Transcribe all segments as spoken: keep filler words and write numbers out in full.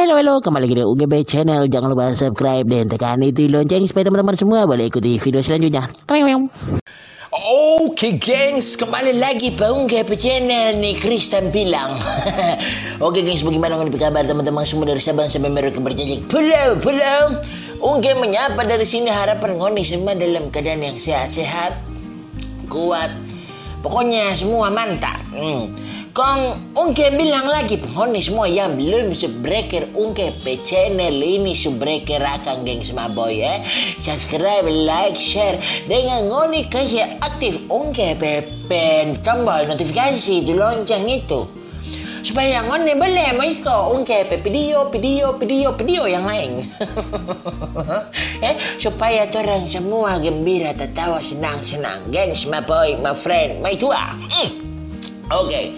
Halo, halo, kembali lagi di U G B Channel. Jangan lupa subscribe dan tekan itu lonceng supaya teman-teman semua boleh ikuti video selanjutnya. Oke, gengs, kembali lagi pa Ungke pe channel ni, Kristan bilang. Oke, gengs, bagaimana ngoni pe kabar, teman-teman semua dari Sabang sampai Merauke berjejak pulau-pulau? Ungke menyapa dari sini, harapan ngoni semua dalam keadaan yang sehat-sehat, kuat, pokoknya semua mantap. Hmm. Kong Ungke bilang lagi pa ngoni semua yang belum subscribe Ungke pe channel ini, subscribe akang, gengs, maboy, eh. Subscribe, like, share, deng ngoni kase aktif Ungke pe, pe tombol notifikasi di lonceng itu, supaya ngoni boleh mo iko Ungke pe video, video, video, video yang lain. Eh, supaya torang semua gembira, tatawa, senang-senang. Gengs, my boy, my friend, my tua. Hmm. Oke.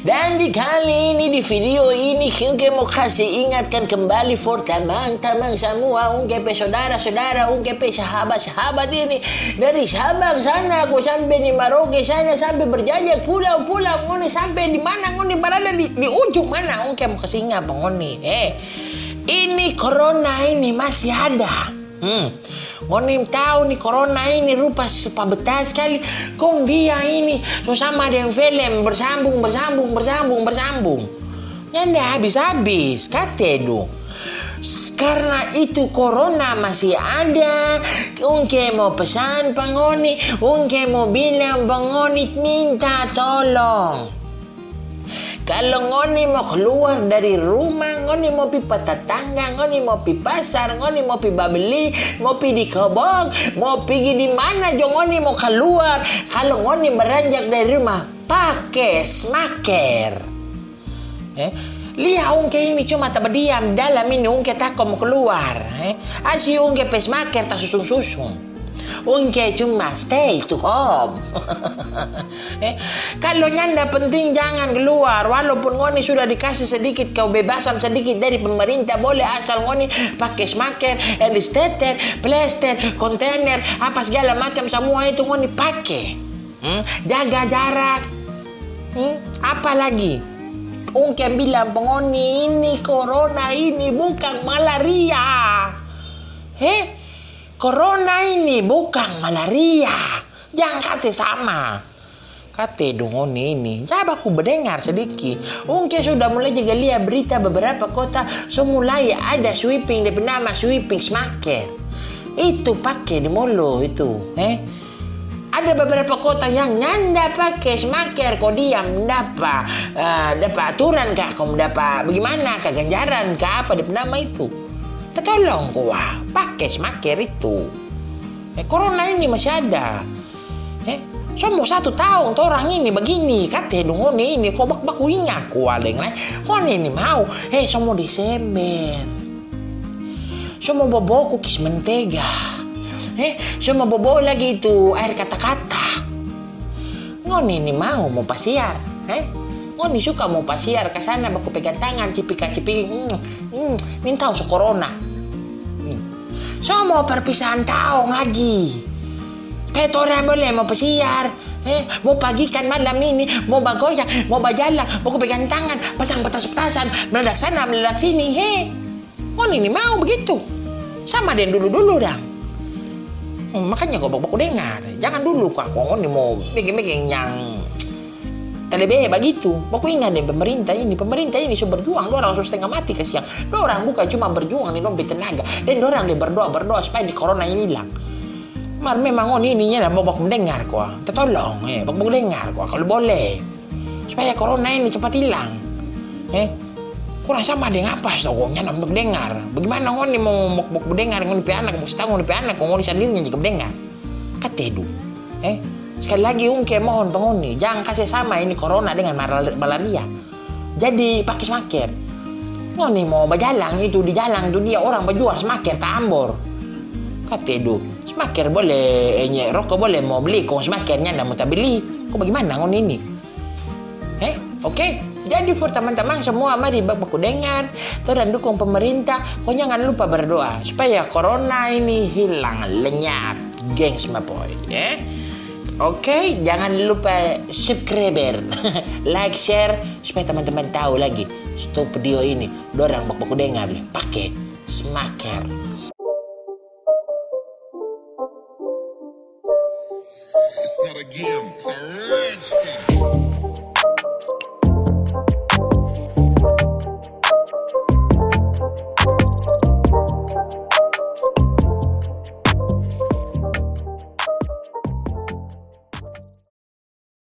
Dan di kali ini, di video ini, Ungke mo kase ingatkan kembali for tamang-tamang samua, Ungke pe sodara-sodara, Ungke pe sahabat-sahabat ini, dari Sabang sana, ko sampe di Merauke sana, sampe berjajak pulau-pulau, ngoni sampe di mana ngoni berada, di, di ujung mana, Ungke mo kase ingat pa ngoni. Eh, ini corona ini masih ada. Hmm. Ngoni tau ni, corona ini rupa so pabetah skali. Kong dia ini so sama deng film, bersambung, bersambung, bersambung, bersambung. Nyanda habis-habis, kate do. S-, karna itu corona masih ada, Ungke mo pesan pa ngoni, Ungke mo bilang pa ngoni, minta tolong. Kalu ngoni mo kaluar dari rumah, ngoni mo pi pa tatangga, ngoni mo pi pasar, ngoni mo pi babeli, mo pi di kobong, mo pigi di mana jo ngoni mo kaluar, kalu ngoni beranjak dari rumah, pake smaker. Eh, lia Ungke ini cuma tabadiam dalam ini, Ungke tako mo kaluar, eh. Asi Ungke pe smaker tasusung-susung. Ungke cuma stay to home. Eh, kalu nyanda penting, jangan kaluar. Walaupun ngoni sudah dikasi sedikit kebebasan sedikit dari pemerintah, boleh asal ngoni pake smaker, elisteter, plester, kontainer, apa segala macam, samua itu ngoni pake. Hmm? Jaga jarak. Hmm? Apa lagi? Ungke bilang pa ngoni, ini corona ini bukang malaria. He? Corona ini bukang malaria. Jang kase sama. Kate do ngoni ini. Ja baku bedengar sadiki. Ungke sudah mulai jaga lia berita beberapa kota so mulai ada sweeping, de pe nama sweeping smaker. Itu pake di molo itu, eh. Ada beberapa kota yang nyanda pake smaker, ko diam, dapa, eh, dapa aturan ka, ko dapa bagimana ka, ganjaran ka, apa de pe nama itu. Tatolong kwa, pake smaker itu. Eh, corona ini masih ada. Eh, so mo satu taong torang ini bagini, kate do ngoni ini, ko bak-, baku inga kwa deng lai. Ngoni ini mau, eh, so mo Desember. So mo bobo kukis mentega. Eh, so mo bobo lagi itu aer kata-kata. Ngoni ni mau mo pasiar, eh? Ngoni suka mo pasiar ka sana, baku pegang tangan, cipika-cipiki, mm, mm, nintau so corona. Mm. So mo perpisahan taong lagi. Pe torang boleh mo pasiar, eh? Mo pagi kan malam ini, mo bagoyang, mo bajalang, baku pegang tangan, pasang patas-patasan, meledak sana, meledak sini, he? Ngoni ni mau begitu. Sama deng dulu-dulu dang. Hmm, makanya ko baku dengar. Jangan dulu kwa, kwa ngoni mo bikin-bikin yang talebe bagitu. Baku inga deng pemerintah ini. Pemerintah ini so berjuang, dorang so setengah mati kasiang. Dorang bukan cuma berjuang deng dong pe tenaga. Deng dorang lei berdoa-berdoa supaya ni corona ini hilang. Mar memang ngoni ini nyanda mo baku dengar kwa. Tatolong, eh, baku dengar kwa, kalu boleh. Supaya corona ini cepat hilang. Eh, kurang sama deng apa, so, kong nyanda mo dengar. Bagimana ngoni mo, mo, mo dengar, ngoni pe anak, mo se tau ngoni pe anak, kong ngoni sandiri nyanda jaga dengar? Kate do. Eh, sekali lagi Ungke mohon pa ngoni, jang kase sama ini corona dengan mara-, malaria. Jadi, pake smaker. Ngoni mo bajalang itu, di jalang tu dia orang bajual smaker ta ambor. Kate do, smaker boleh, eh, nye, roko boleh mo bli, kong smaker nyanda mo tabli. Ko bagimana ngoni ini? Eh, oke? Jadi for tamang-tamang semua, mari bak-, baku dengar, torang dukung pemerintah, kong jangan lupa berdoa supaya corona ini hilang, lenyap, gengs, my boy, eh? Oke, jangan lupa subscriber, like, share, supaya teman-teman tahu lagi. Stop video ini, dorang baku-baku dengar deh, pake smaker. It's not a game, it's a rich thing.